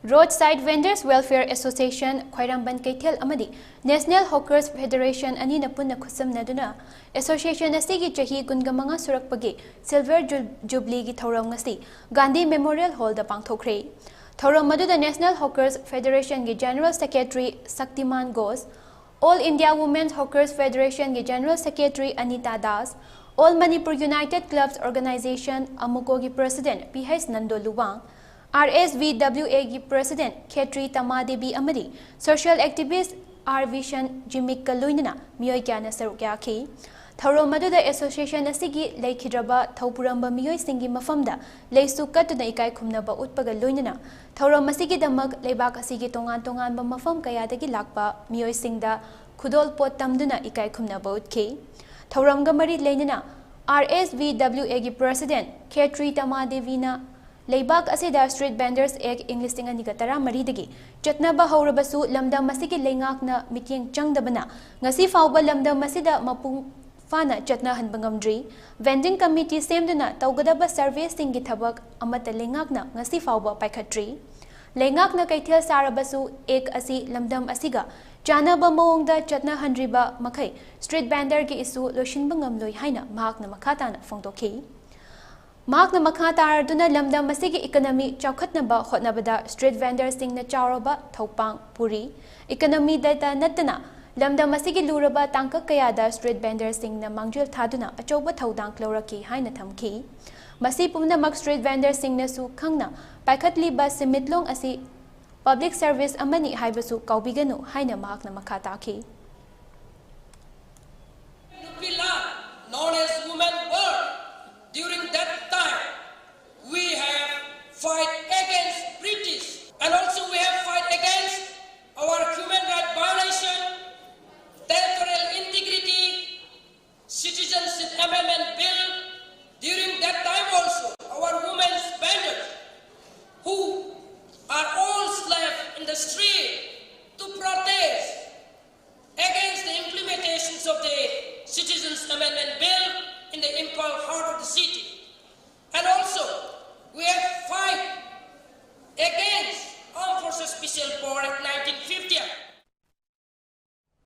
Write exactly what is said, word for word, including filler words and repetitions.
Roadside Vendors Welfare Association, ꯈ꯭ꯋꯥꯏꯔꯝꯕꯟ ꯀꯩꯊꯦꯜ ꯑꯃꯗꯤ National Hawkers Federation ꯑꯅꯤꯅ ꯄꯨꯟꯅ ꯈꯨꯠꯁꯝꯅꯗꯨꯅ association ꯑꯁꯤꯒꯤ ꯆꯍꯤ ꯀꯨꯟꯒ ꯃꯉꯥ ꯁꯨꯔꯛꯄꯒꯤ Silver Ju-, Jubilee ꯒꯤ ꯊꯧꯔꯝ ꯉꯁꯤ ꯒꯥꯟꯙꯤ Memorial Hall ꯗ ꯄꯥꯡꯊꯣꯛꯈ꯭ꯔꯦ꯫ ꯊꯧꯔꯝ ꯑꯗꯨꯗ National Hawkers Federation ꯒꯤ General Secretary Shaktiman Ghosh, All India Women Hawkers Federation ꯒꯤ General Secretary Anita Das, All Manipur United Clubs Organization, ꯑꯃꯨꯀꯣꯒꯤ President P H Nando Luwang, R S V W ꯑꯦꯒꯤ President ꯈꯦꯇ꯭ꯔꯤ ꯇꯃꯥꯗꯦꯕꯤ ꯑꯃꯗꯤ social activist ꯑꯥꯔ ꯚꯤꯁꯟ ꯖꯤꯃꯤꯛꯀ ꯂꯣꯏꯅꯅ ꯃꯤꯑꯣꯏ ꯀꯌꯥꯅ ꯁꯔꯨꯛ ꯌꯥꯈꯤ꯫ ꯊꯧꯔꯝ ꯑꯗꯨꯗ association ꯑꯁꯤꯒꯤ ꯂꯩꯈꯤꯗ꯭ꯔꯕ ꯊꯧꯄꯨꯔꯝꯕ ꯃꯤꯑꯣꯏꯁꯤꯡꯒꯤ ꯃꯐꯝꯗ ꯂꯩꯁꯨ ꯀꯠꯇꯨꯅ ꯏꯀꯥꯏ ꯈꯨꯝꯅꯕ ꯎꯠꯄꯒ ꯂꯣꯏꯅꯅ ꯊꯧꯔꯝ ꯑꯁꯤꯒꯤꯗꯃꯛ ꯂꯩꯕꯥꯛ ꯑꯁꯤꯒꯤ ꯇꯣꯉꯥꯟ ꯇꯣꯉꯥꯟꯕ ꯃꯐꯝ ꯀꯌꯥꯗꯒꯤ ꯂꯥꯛꯄ ꯃꯤꯑꯣꯏꯁꯤꯡꯗ ꯈꯨꯗꯣꯜ ꯄꯣꯠ ꯇꯝꯗꯨꯅ ꯏꯀꯥꯏ ꯈꯨꯝꯅꯕ ꯎꯠꯈꯤ꯫ ꯊꯧꯔꯝꯒ ꯃꯔꯤ ꯂꯩꯅꯅ ꯑꯥꯔ ꯑꯦꯁ ꯚꯤ ꯗꯕ꯭ꯂꯤꯎ ꯑꯦꯒꯤ President ꯈꯦꯇ꯭ꯔꯤ ꯇꯃꯥꯗꯦꯕꯤꯅ ꯂꯩꯕꯥꯛ ꯑꯁꯤꯗ Street Vendors Act ꯏꯪ ꯂꯤꯁꯤꯡ ꯑꯅꯤꯒ ꯇꯔꯥꯃꯔꯤꯗꯒꯤ ꯆꯠꯅꯕ ꯍꯧꯔꯕꯁꯨ ꯂꯝꯗꯝ ꯑꯁꯤꯒꯤ ꯂꯩꯉꯥꯛꯅ ꯃꯤꯠꯌꯦꯡ ꯆꯪꯗꯕꯅ ꯉꯁꯤ ꯐꯥꯎꯕ ꯂꯝꯗꯝ ꯑꯁꯤꯗ ꯃꯄꯨꯡ ꯐꯥꯅ ꯆꯠꯅꯍꯟꯕ ꯉꯝꯗ꯭ꯔꯤ꯫ Vending committee ꯁꯦꯝꯗꯨꯅ ꯇꯧꯒꯗꯕ service ꯁꯤꯡꯒꯤ ꯊꯕꯛ ꯑꯃꯠꯇ ꯂꯩꯉꯥꯛꯅ ꯉꯁꯤ ꯐꯥꯎꯕ ꯄꯥꯏꯈꯠꯇ꯭ꯔꯤ꯫ ꯂꯩꯉꯥꯛꯅ ꯀꯩꯊꯦꯜ ꯁꯥꯔꯕꯁꯨ Act ꯑꯁꯤ ꯂꯝꯗꯝ ꯑꯁꯤꯒ ꯆꯥꯟꯅꯕ ꯃꯑꯣꯡꯗ ꯆꯠꯅꯍꯟꯗ꯭ꯔꯤꯕ ꯃꯈꯩ street vendor ꯒꯤ issue ꯂꯣꯏꯁꯤꯟꯕ ꯉꯝꯂꯣꯏ ꯍꯥꯏꯅ ꯃꯍꯥꯛꯅ ꯃꯈꯥ ꯇꯥꯅ ꯐꯣꯡꯗꯣꯛꯈꯤ꯫ ꯃꯍꯥꯛꯅ ꯃꯈꯥ ꯇꯥꯔꯗꯨꯅ ꯂꯝꯗꯝ ꯑꯁꯤꯒꯤ economy ꯆꯥꯎꯈꯠꯅꯕ ꯍꯣꯠꯅꯕꯗ street vendor ꯁꯤꯡꯅ ꯆꯥꯎꯔꯕ ꯊꯧꯄꯥꯡ ꯄꯨꯔꯤ꯫ Economy ꯗꯇ ꯅꯠꯇꯅ ꯂꯝꯗꯝ ꯑꯁꯤꯒꯤ ꯂꯨꯔꯕ ꯇꯥꯡꯀꯛ ꯀꯌꯥꯗ street vendor ꯁꯤꯡꯅ ꯃꯥꯡꯖꯤꯜ ꯊꯥꯗꯨꯅ ꯑꯆꯧꯕ ꯊꯧꯗꯥꯡ ꯂꯧꯔꯛꯈꯤ ꯍꯥꯏꯅ ꯊꯝꯈꯤ꯫ ꯃꯁꯤ ꯄꯨꯝꯅꯃꯛ street vendor ꯁꯤꯡꯅꯁꯨ ꯈꯪꯅ ꯄꯥꯏꯈꯠꯂꯤꯕ ꯁꯦꯟꯃꯤꯠꯂꯣꯟ ꯑꯁꯤ public service ꯑꯃꯅꯤ ꯍꯥꯏꯕꯁꯨ ꯀꯥꯎꯕꯤꯒꯅꯨ ꯍꯥꯏꯅ ꯃꯍꯥꯛꯅ ꯃꯈꯥ ꯇꯥꯈꯤ꯫ Nupila, known as Women World, during that time, we have fight against British, and also we have fight against our human right violation, territorial integrity, Citizenship Amendment Bill. During that time also, our women vendors who are all left in the street to protest against the implementations of the Citizens Amendment Bill in the Imphal heart of the city.